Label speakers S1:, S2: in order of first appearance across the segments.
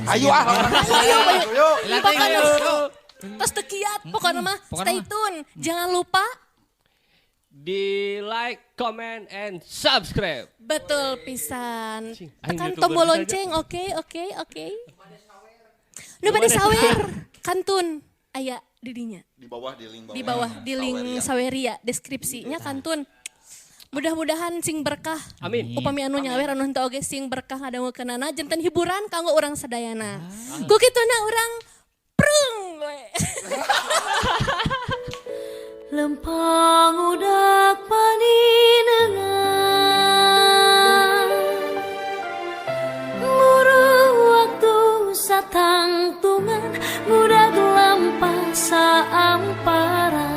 S1: Ayo ah.
S2: Ayo, ayo.
S3: Ayo.
S2: Pokoknya tos teu kiat, pokoknya mah
S3: Pokoknya
S2: stay
S3: mah.
S2: tune. Jangan lupa
S4: Di like, comment, and subscribe.
S2: Betul pisan.
S4: Cing, aing
S2: Tekan
S4: YouTuber
S2: tombol
S4: bisa aja.
S2: lonceng, oke. Nu bade sawer, kantun aya di dinya.
S1: Di bawah di link bawah.
S2: Di bawah di link
S1: Saweria.
S2: Saweria deskripsinya kantun. Mudah-mudahan sing berkah.
S4: Amin.
S2: Upami anu nyawer anu henteu oge sing berkah ngadangukeunana janten hiburan kanggo urang sadayana. Ku kituna urang prung we.
S5: Lempang udak paninengan Muru waktu satangtungan Budak lampah saamparan.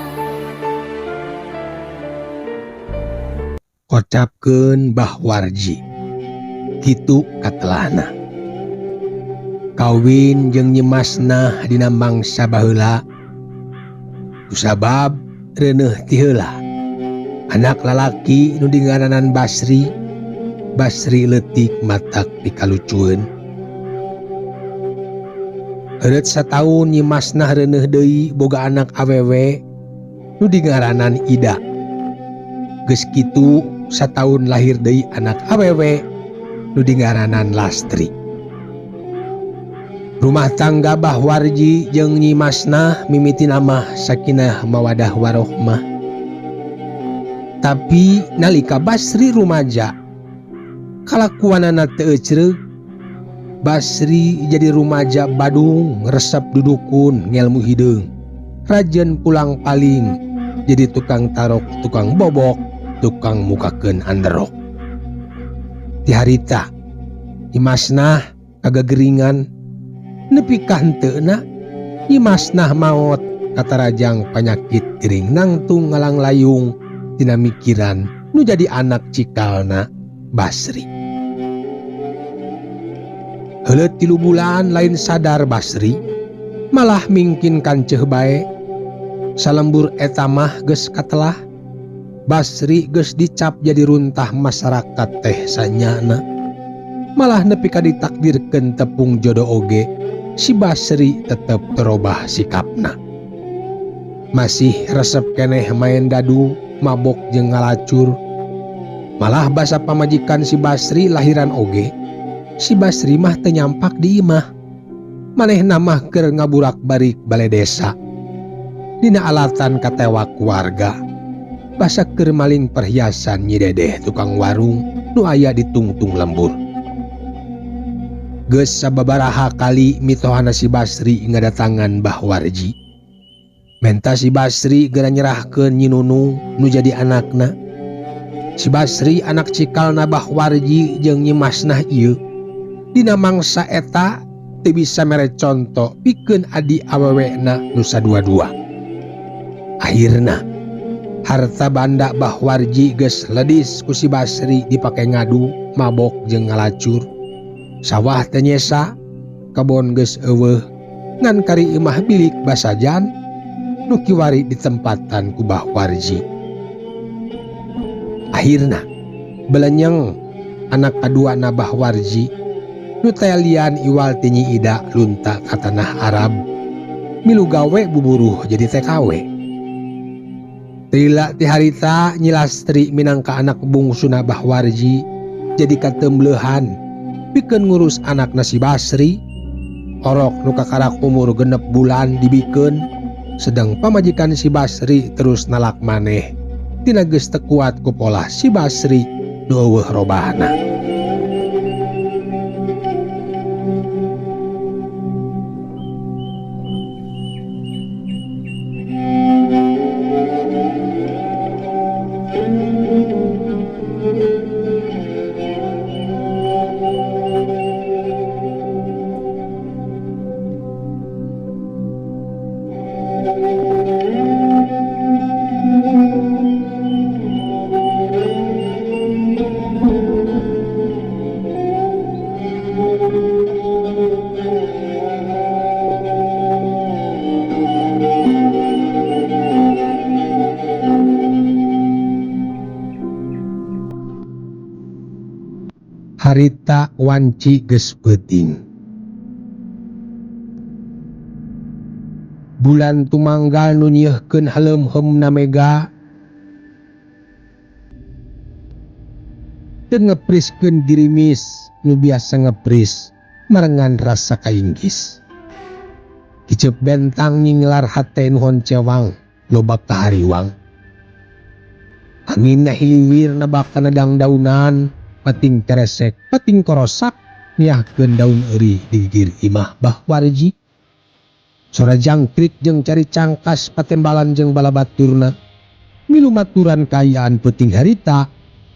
S6: Kocapkeun Bah Warji kitu katelahna kawin jeung Nyi Masnah dina mangsa baheula kusabab reuneuh ti heula anak lalaki nu dingaranan Basri. Basri leutik matak pikalucueun. Heureut sataun Nyi Masnah reuneuh deui boga anak awewe nu dingaranan Ida. Geus kitu sataun lahir deui anak awewe nu dingaranan Lastri. Rumah tangga Bah Warji jeung Nyi Masnah mimiti mah sakinah mawadah warohmah. Tapi nalika Basri rumaja kalakuanana teu ecreug. Basri jadi rumaja badung resep dudukun ngelmu hideung. Rajen pulang paling jadi tukang tarok, tukang bobok, tukang mukakeun anderok. Ti harita Nyi Masnah kagageringan nepi ka henteuna Nyi Masnah maot katarajang panyakit gering nangtung ngalanglayung tina mikiran nu jadi anak cikalna Basri. Heuleut 3 bulan lain sadar Basri, malah mingkin kanceuh bae. Salembur eta mah geus katelah. Basri geus dicap jadi runtah masyarakat teh sanyana. Malah nepi ka ditakdirkeun tepung jodoh oge, si Basri tetep terobah sikapna. Masih resep keneh main dadu, mabok jeung ngalacur. Malah basa pamajikan si Basri lahiran oge, si Basri mah teu nyampak di imah. Manehna mah keur ngaburak-barik bale desa. Dina alatan katewak warga. Basa keur maling perhiasan Nyi Dedeh tukang warung nu aya di tungtung lembur. Geus sababaraha kali mitohana si Basri ngadatangan Bah Warji. Menta si Basri geura nyerahkeun Nyi Nunung nu jadi anakna. Si Basri anak cikalna Bah Warji jeung Nyi Masnah ieu. Dina mangsa eta teu bisa mere conto pikeun adi awewena nu sadua-dua. Akhirna harta banda Bah Warji geus ledis ku si Basri dipake ngadu, mabok jeung ngalacur. Sawah teh nyesa, kebon geus eueuh, ngan kari imah bilik basajan nu kiwari ditempatan ku Bah Warji. Akhirna belenyeng anak kaduana Bah Warji nu teh lian iwal ti Nyi Ida lunta ka tanah Arab milu gawe buburuh jadi TKW. Lila ti harita Nyi Lastri minangka anak bungsuna Bah Warji jadi katemblehan pikeun ngurus anak si Basri. Orok nu kakarak umur 6 bulan dibikeun, sedang pamajikan si Basri terus nalak maneh tina geus teu kuat ku polah si Basri nu eueuh robahna. Harita wanci geus peuting. Bulan tumanggal nu nyieuhkeun haleumheumna mega. Teu ngepriskeun girimis nu biasa ngepris marengan rasa kainggis. Kiceup bentang nyinglar hate nu honcewang loba kahariwang. Angin hiwir nebak kana dangdaunan pating keresek pating korosak niahkeun daun euri di gigir imah Bah Warji. Sora jangkrik jeung cari cangkas patembalan jeung balabaturna milu maturan kaayaan peuting harita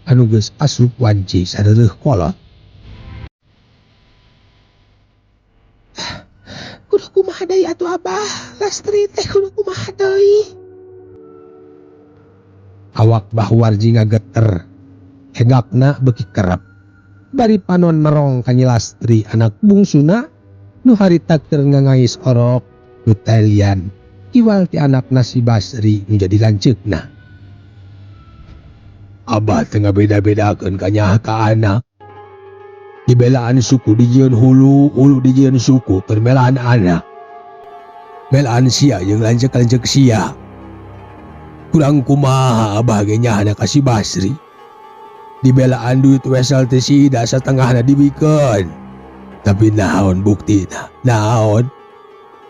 S6: anu geus asup wanci sareureuh kolot. Kudu kumaha deui atuh Abah, Lastri teh kudu kumaha deui. Awak Bah Warji ngageter, hegakna beuki kerep. Bari panon merong ka Nyi Lastri anak bungsuna nu harita keur ngangais orok nu talian iwal ti anakna si Basri nu jadi lanceukna. Abah teu ngabeda-bedakeun ka nyaah ka anak. Dibelaan suku dijieun hulu, hulu dijieun suku keur melaan anak. Melaan sia jeung lanceuk-lanceuk sia. Kurang kumaha abah ge nyahana ka si Basri. Dibelaan duit wesel teh si Ida satengahna dibikeun. Tapi naon buktina? Naon?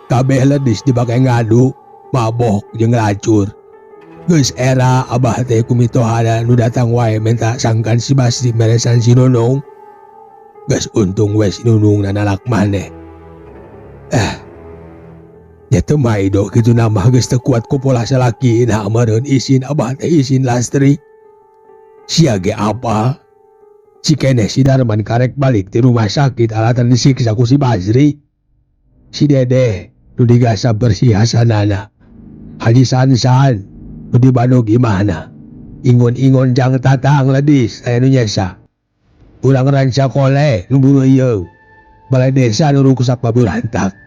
S6: Kabeh ledis dipake ngadu, mabok jeung ngelacur. Geus era abah teh kumitohana nu datang wae minta sangkan si Basri meresan si Nunung. Geus untung we si Nunung nanalak maneh. Nya teu maido kitu nama geus teu kuat ku pola salaki nah meureun isin abah teh isin Lastri. Sia ge apal? Cikeneh si Darman karek balik ti rumah sakit alatan disiksa ku si Basri. Si Dedeh nu digasa bersihasanana. Haji Sansan nu dibadog imahna. Ingon-ingon jang tatang ledis aya nu nyesa. Urang ranca kole nu buruh ieu. Balai desa nu rukusak baburantak.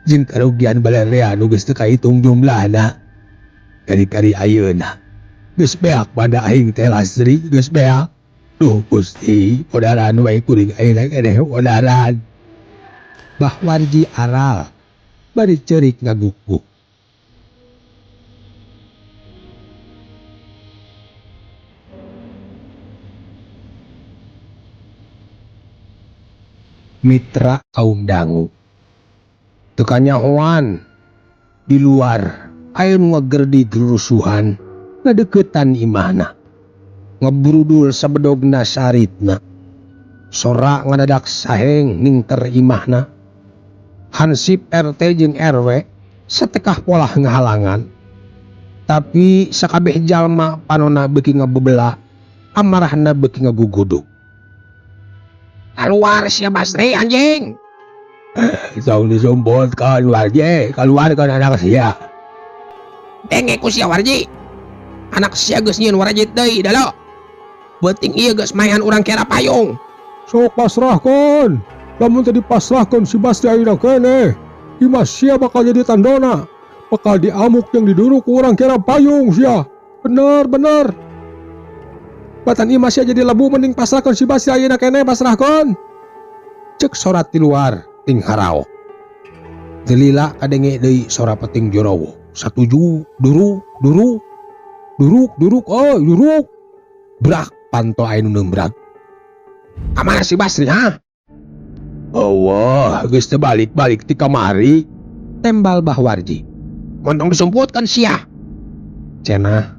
S6: Jeung karugian balarea nu geus teu kahitung jumlahna. Kari-kari ayeuna geus beak pada aing teh Lastri geus beak. Duh Gusti, odaran wae kuring ayeuna keneh odaran. Bah Warji aral bari ceurik ngagukguk. Mitra kaum dangu. Teu kanyahoan di luar aya nu ngagerdi gerusuhan ngadeukeutan imahna. Ngaburudul sabedogna saritna. Sora ngadadak saheng ningter imahna. Hansip RT jeung RW satekah polah ngahalangan. Tapi sakabeh jalma panona beuki ngabebela, amarahna beuki ngagugudug. Keluar sia Basri anjing. Tong disumputkeun Warji, keluarkeun anak sia. Denge ku sia Warji. Anak sia geus nyieun warajit deui dalo. Beuting ieu geus mayan urang kera payung.
S1: Sok pasrahkeun. Lamun teu dipasrahkeun si Basri ayeuna keneh, imah sia bakal jadi tandona. Bakal diamuk jeung diduruk ku urang kera payung sia. Bener bener. Batan imah sia jadi lebu mending pasrahkeun si Basri ayeuna keneh pasrahkeun.
S6: Cek sora ti luar ting harao. Delila kadenge deui sora peting jorowo. Satuju duruk duruk duruk duruk euy duruk. Brak panto aya nu neumbrak. Kamana si Basri ha? Eueuh geus teu balik-balik ti kamari. Tembal Bah Warji. Montong disumputkeun sia. Cenah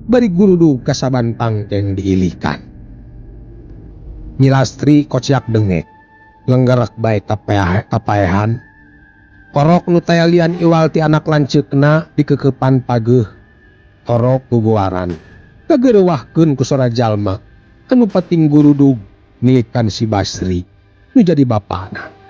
S6: bari gurudug ka saban pangkeng diilikan. Nyi Lastri kociak dengek. Lenggerak bae kapaehan. Korok nu tayalian iwal ti anak lanceukna dikekepan pageuh. Torok guguaran. Kagerewahkeun ku sora jalma anu pating gurudug nilikan si Basri nu jadi bapana.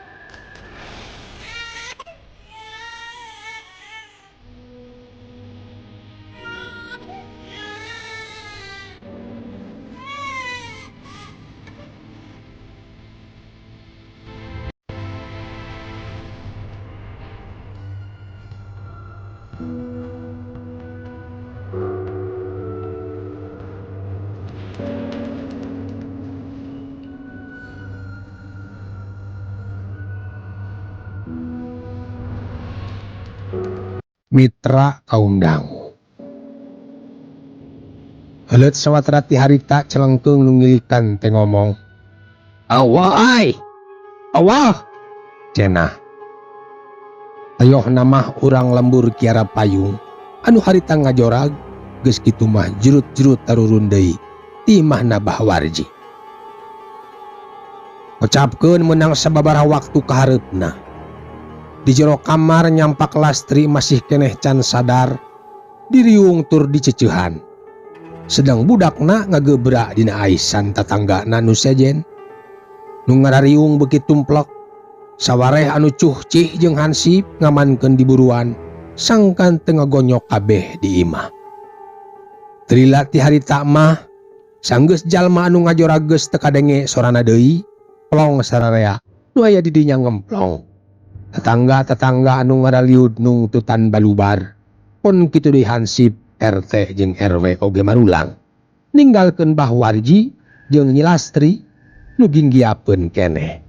S6: Mitra kaum dangu. Heuleut sawatara ti harita celengkeung nu ngilikan teh ngomong. Awah ai. Awah. Cenah. Ayohna mah urang lembur Kiara Payung anu harita ngajorag geus kitu mah jurut-jurut tarurun deui ti imahna Bah Warji. Kocapkeun meunang sababaraha waktu ka hareupna. Di jero kamar nyampak Lastri masih keneh can sadar, diriung tur diceceuhan. Sedang budakna ngagebra dina aisan tatanggana nu sejen. Nu ngarariung beuki tumplek, sawareh anu cuhcih jeung hansip ngamankeun diburuan, sangkan teu ngagonyok kabeh di imah. Trila ti harita mah, sanggeus jalma anu ngajorag geus teu kadenge sorana deui, plong sararea, nu aya di dinya ngemplong. Tetangga-tetangga anu ngaraliud nungtutan balubar, pon kitu deui hansip RT jeung RW oge marulang. Ninggalkeun Bah Warji jeung Nyi Lastri nu ginggiapeun keneh.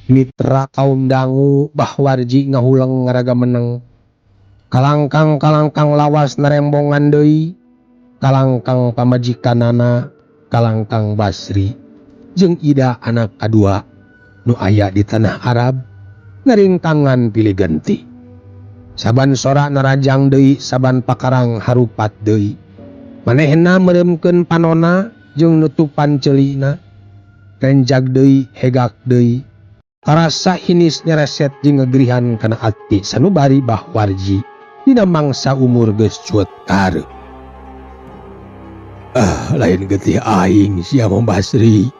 S6: Mitra kaum dangu Bah Warji ngahuleng ngaraga meneng. Kalangkang-kalangkang lawas narembongan deui, kalangkang pamajikanana, kalangkang Basri jeung Ida anak kadua nu aya di tanah Arab ngaringkangan pilih genti. Saban sora narajang deui, saban pakarang harupat deui. Manehna meureumkeun panona jeung nutupan ceulina. Renjag deui, hegak deui. Karasa hinis nyereset jeung ngegrihan kana ati sanubari Bah Warji dina mangsa umur geus cuet kareup. Ah, lain getih aing sia mah Basri.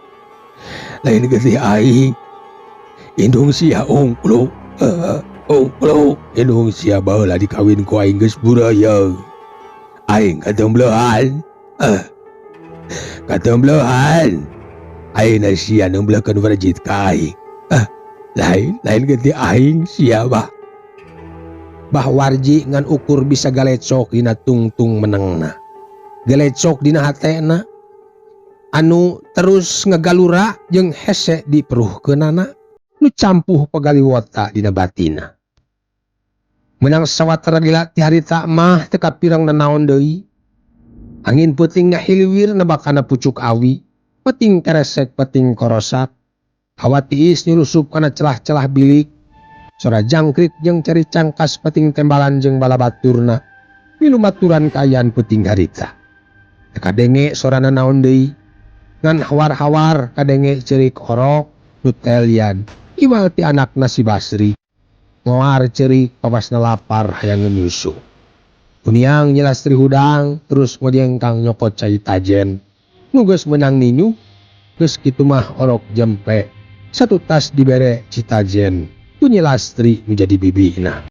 S6: Lain getih aing. Indung sia ungkluk. Ungkluk. Indung sia baheula dikawin ku aing geus burayang. Aing katemblehan. Katemblehan. Ayeuna sia nemblehkeun warjit ka aing. Lain getih aing sia bah. Bah Warji ngan ukur bisa galecok dina tungtung menengna. Galecok dina hatena. Anu terus ngagalura jeung hese diperuhkeunana nu campuh pagaliwota dina batina. Menang sawatara lila ti harita mah teu kapirang nanaon deui. Angin peuting ngahiliwir nebakana pucuk awi, peting keresek peting korosak. Hawa tiis nyurusup kana celah-celah bilik. Sora jangkrik jeung ceri cangkas peting tembalan jeung balabaturna. Milu maturan kaayaan peuting harita. Teu kadenge sorana naon deui. Ngan hawar-hawar kadenge ceurik orok nu telian. Iwal ti anakna si Basri. Ngoar ceurik pawasna lapar hayang nyusu. Kuniang Nyi Lastri hudang terus ngojengkang nyokot cai tajen. Nu geus meunang ninyu geus kitu mah orok jempe. Satu tas dibere citajen ku Nyi Lastri menjadi bibina.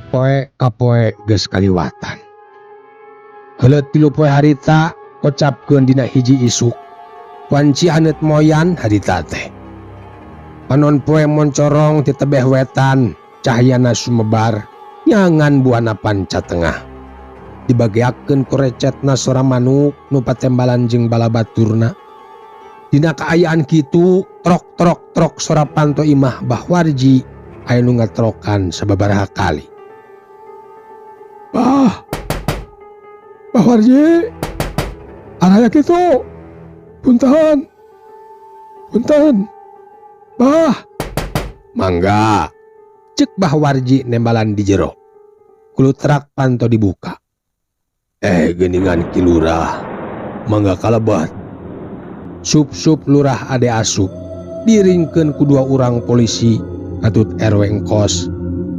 S6: Poe kapoe geus kaliwatan. Heuleut 3 poe harita kocapkeun dina hiji isuk. Wanci haneut moyan harita teh. Panon poe moncorong ti tebeh wetan, cahyana sumebar nyangan buana panca tengah. Dibageakeun ku recetna sora manuk nu patembalan jeung balabaturna. Dina kaayaan kitu trok-trok trok sora panto imah Bah Warji aya nu ngatrokan sababaraha kali. Bah, Bah Warji, araya kitu. Punten, punten, Bah. Mangga, cek Bah Warji nembalan di jero. Kulutrak panto dibuka. Geuningan Ki Lurah mangga kalebet. Sup-sup Lurah Ade asup diringkeun ku dua urang polisi katut RW engkos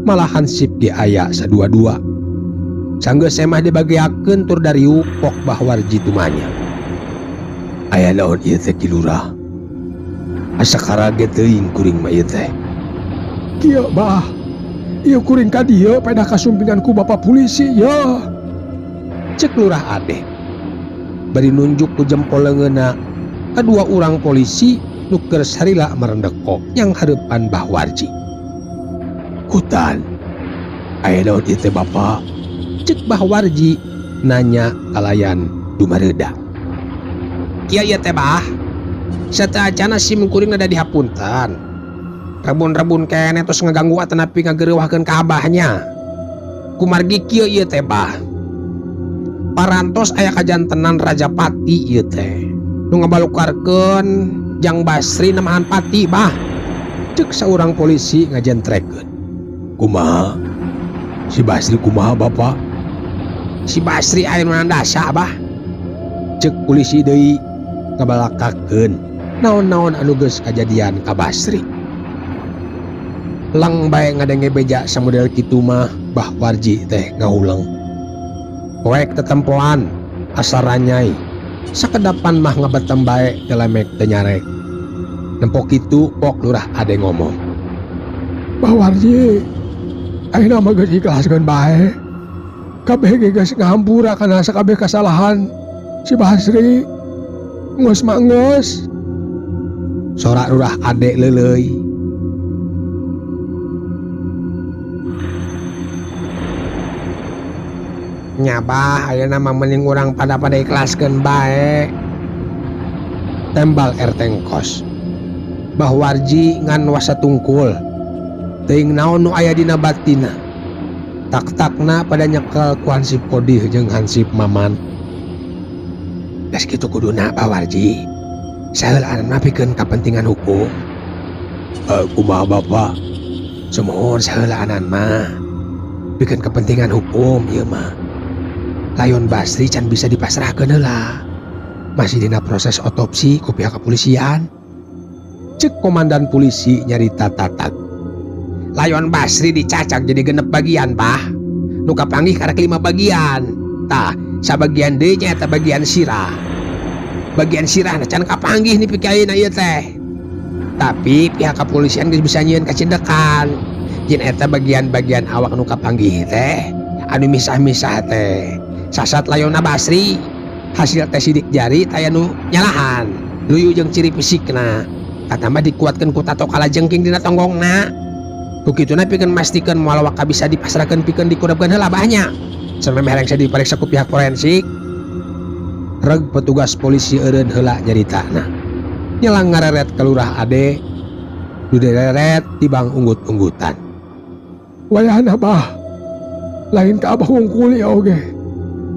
S6: malah hansip ge aya sadua-dua. Sanggeus semah dibageakeun tur dariuk pok Bah Warji tumanya. Aya naon ieu teh Ki Lurah? Asa karage teuing kuring mah ieu teh.
S1: Kieu Bah, ieu kuring ka dieu pedah kasumpingan ku Bapak polisi ye.
S6: Cek Lurah Ade. Bari nunjuk ku jempol leungeunna kadua urang polisi nu keur sarila marendeko yang hareupan Bah Warji. Kutan, aya naon ieu teh Bapak? Cek Bah Warji nanya kalayan dumareuda. Kieu ieu teh Bah, sateuacana sim kuring ada dihapunten. Rebun-rebun keneh tos ngaganggu atanapi ngagereuwahkeun ka abahnya. Kumargi kieu ieu teh Bah. Parantos aya kajantenan Rajapati ieu teh. Nu ngabalukarkeun Jang Basri nemahan pati Bah. Cek saurang polisi ngajentrekeun. Kumaha? Si Basri kumaha Bapak? Si Basri aya nu nandasa Bah. Cek polisi deui ngabalakakeun naon-naon anu geus kajadian ka Basri. Lang bae ngadenge beja samodel kitu mah Bah Warji teh ngahuleng. Poek tetempoan asa ranyai. Sakedapan mah ngabetem bae telemek teu nyarek. Nempo kitu pok Lurah Ade ngomong.
S1: Bah Warji, ayeuna mah geus ikhlaskeun bae. Kabeh ge geus ngahampura kana sakabeh kasalahan si Basri. Geus mah geus.
S6: Sorak Lurah Ade leuleuy. Nya Bah, ayeuna mah mending urang pada-pada ikhlaskeun bae. Tembal RT engkos. Bah Warji ngan wasa tungkul. Teuing naon nu aya dina batina. Tak-takna pada nyekel ku Hansip Kodih jeung Hansip Maman. Geus kitu kuduna Bah Warji. Saheulana mah pikeun kapentingan hukum. Kumaha Bapak? Sumuhun saheulaanan mah. Pikeun kepentingan hukum ieu mah. Layon Basri can bisa dipasrahkeun heula. Masih dina proses otopsi ku pihak kepolisian. Cek komandan polisi nyarita tatag. Layon Basri dicacak jadi 6 bagian, Bah. Nu kapanggih karek 5 bagian. Tah, sabagian deui nya eta bagian sirah. Bagian sirah na can kapanggih nepi ka ayeuna ieu teh. Tapi pihak kepolisian geus bisa nyieun kacindekan. Yen eta bagian-bagian awak nu kapanggih teh anu misah-misah teh. Sasat layona Basri hasil tes sidik jari taya nu nyalahan luyu jeung ciri fisikna katambah dikuatkeun ku tato kalajengking dina tonggongna. Kukituna pikeun mastikeun moal waka bisa dipasrahkeun pikeun dikurepkeun heula banyak samemeh rengse diperiksa ku pihak forensik. Reg petugas polisi eureun heula nyaritana nyelang ngareret ka Lurah Ade nu direret tibang unggut-unggutan.
S1: Wayahna Bah, lain ka abah wungkul ieu oge.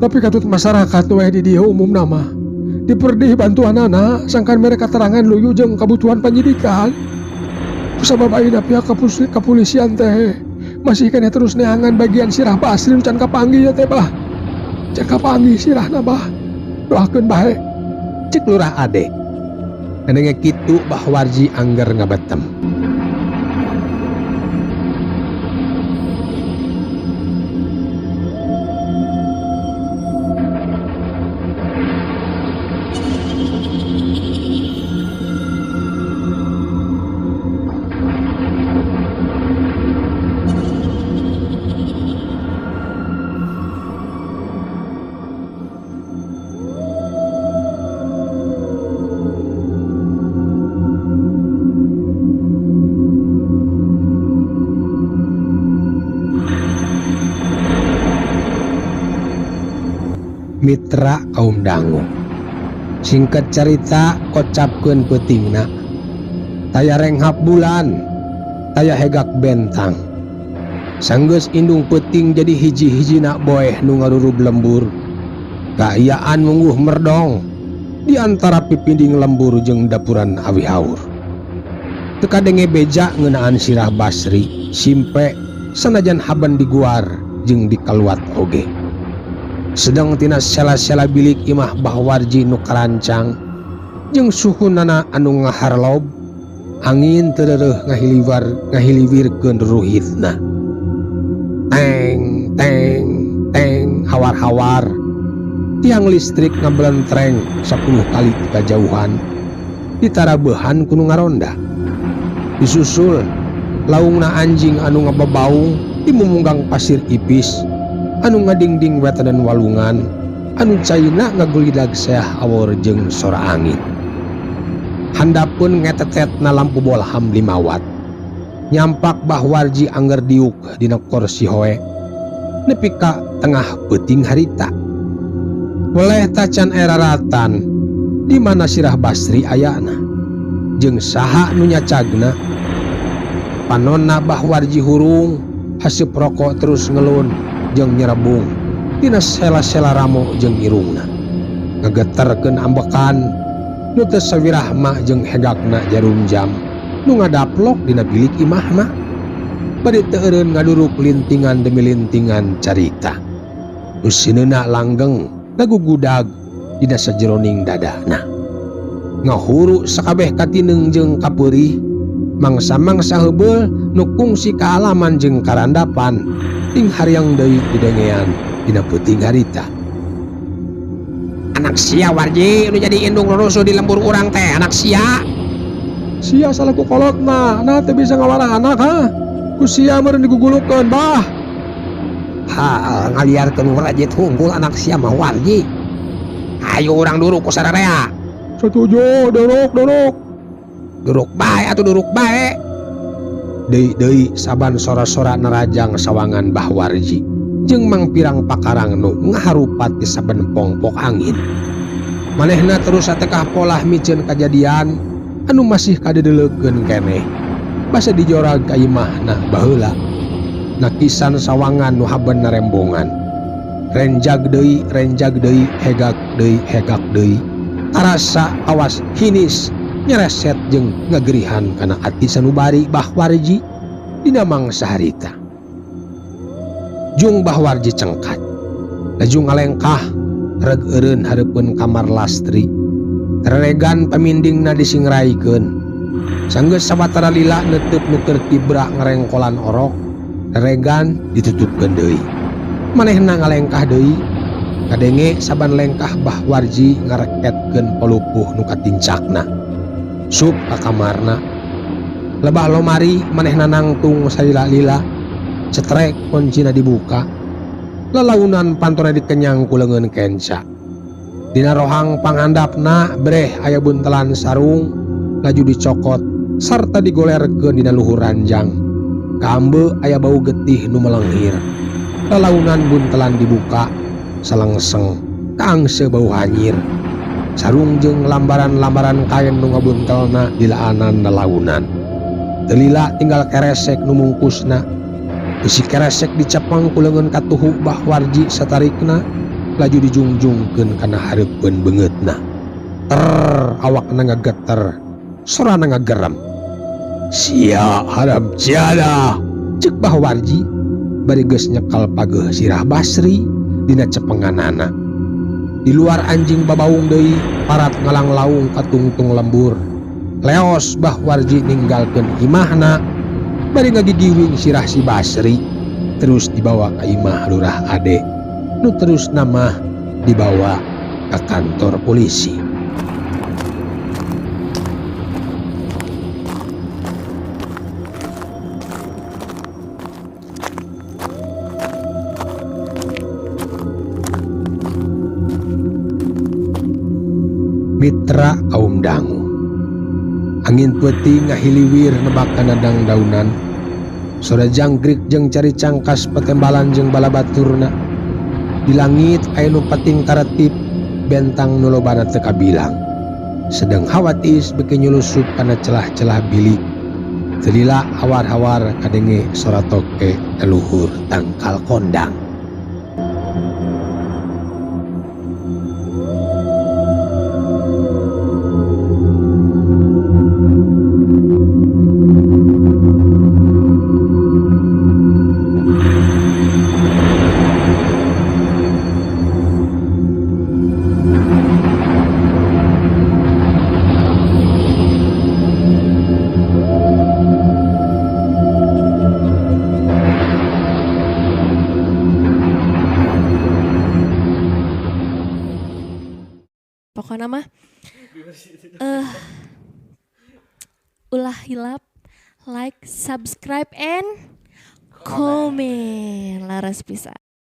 S1: Tapi katut masyarakat we di dieu umumna mah diperdih bantuanana sangkan mere katerangan luyu jeung kabutuhan penyidikan. Kusabab ayeuna pihak kepolisian teh masih keneh terus neangan bagian sirah Basri can kapanggih ya teh Bah. Can kapanggih sirahna Bah. Doakeun bae.
S6: Cek Lurah Ade. Ngadenge kitu Bah Warji angger ngabetem. Mitra kaum dangu. Singkat cerita kocapkeun peutingna. Taya renghap bulan, taya hegak bentang. Sanggeus indung peuting jadi hiji-hijina boeh nu ngarurub lembur. Kaayaan mungguh merdong di antara pipinding lembur jeung dapuran awi haur. Teu kadenge beja ngeunaan sirah Basri, simpe sanajan haben diguar jeung dikaluat oge. Sedang tina sela-sela bilik imah Bah Warji nu karancang jeung suhunana anu ngaharlob, angin teu reureuh ngahiliwirkeun ruhitna. Teng teng teng hawar-hawar tiang listrik ngablentreng 10 kali di kajauhan ditarabehan ku nu ngaronda. Disusul laungna anjing anu ngababaung di mumunggang pasir ipis anu ngadingding wetanan walungan anu caina ngagulidag seah awor jeung sora angin. Handapeun ngetetetna lampu bolham 5 watt. Nyampak Bah Warji angger diuk dina kursi hoe nepi ka tengah peuting harita. Weleh tacan eraratan di mana sirah Basri ayana jeung saha nu nyacagna. Panonna Bah Warji hurung haseup rokok terus ngelun jeung nyerebung dina sela-sela ramo jeung irungna. Ngageterkeun ambekan nu teu sawirahma jeung hegakna jarum jam nu ngadaplok dina bilik imahna. Bade teu eureun ngaduruk lintingan demi lintingan carita. Nu sineuna langgeng ngagugudag dina sajeroning dadana. Ngahuru sakabeh katineung jeung kapeurih, mangsa-mangsa heubeul nu kungsi kaalaman jeung karandapan ting hariang deui didengean dina peuting harita. Anak sia Warji nu jadi indung rusuh di lembur urang teh, anak sia.
S1: Sia salah ku kolotna, nah teu bisa ngawarah anak ha. Ku sia meureun digugulukeun bah.
S6: Ha, ngaliarkeun rajit hungkul anak sia mah Warji. Ayo urang duruk ku sararea.
S1: Setuju, duruk duruk.
S6: Duruk bae atuh duruk bae. Deui-deui saban sora-sora nerajang sawangan Bah Warji jeung mangpirang pakarang nu ngaharupat di saben pongpok angin. Manehna terus satekah polah miceun kajadian anu masih kadedeleukeun keneh. Basa dijorag ka imahna baheula. Nakisan sawangan nu haben narembongan. Renjag deui, renjag deui, hegak deui, hegak deui. Tarasa awas hinis nyereset jeung ngagerihan kana ati sanubari Bah Warji dina mangsa harita. Jung Bah Warji cengkat, laju ngalengkah reg eureun hareupeun kamar Lastri. Reregan pamindingna disingraikeun. Sanggeus sawatara lila neuteub nu keur tibra ngarengkolan orok, reregan ditutupkeun deui. Manehna ngalengkah deui, kadenge saban lengkah Bah Warji ngareketkeun palupuh nu katincakna. Sup ka kamarna. Lebah lomari manehna nangtung salila-lila, cetrek kuncina dibuka. Lalaunan pantona dikenyang ku leungeun kenca. Dina rohang panghandapna breh aya buntelan sarung laju dicokot sarta digolerkeun dina luhur ranjang. Kaambe aya bau getih nu melenghir. Lalaunan buntelan dibuka salengseng kaangse bau hanyir. Sarung jeung lambaran-lambaran kain nu ngabuntelna dilaanan lalaunan. Teu lila tinggal keresek nu mungkusna. Bisi keresek dicepeng ku leungeun katuhu Bah Warji satarikna laju dijungjungkeun kana hareupeun beungeutna. Ter awakna ngageter, sorana ngagerem. Sia haram jadah, ceuk Bah Warji bari geus nyekal pageuh sirah Basri dina cepenganana. Di luar anjing babaung deui parat ngalanglaung katungtung lembur. Leos Bah Warji ninggalkeun imahna bari ngagigiwing sirah si Basri terus dibawa ka imah Lurah Ade nu terus nama dibawa ke kantor polisi. Mitra kaum dangu. Angin peuting ngahiliwir nebak kana dangdaunan. Sora jangkrik jeung cari cangkas petembalan jeung balabaturna. Di langit aya nu pating karetip bentang nu lobana teu kabilang. Sedang hawatis beuki nyulusup kana celah-celah bilik. Teu lila hawar-hawar kadenge sora toke leluhur tangkal kondang.
S2: Pokoknya mah ulah hilap like, subscribe, and comment. Laras pisan.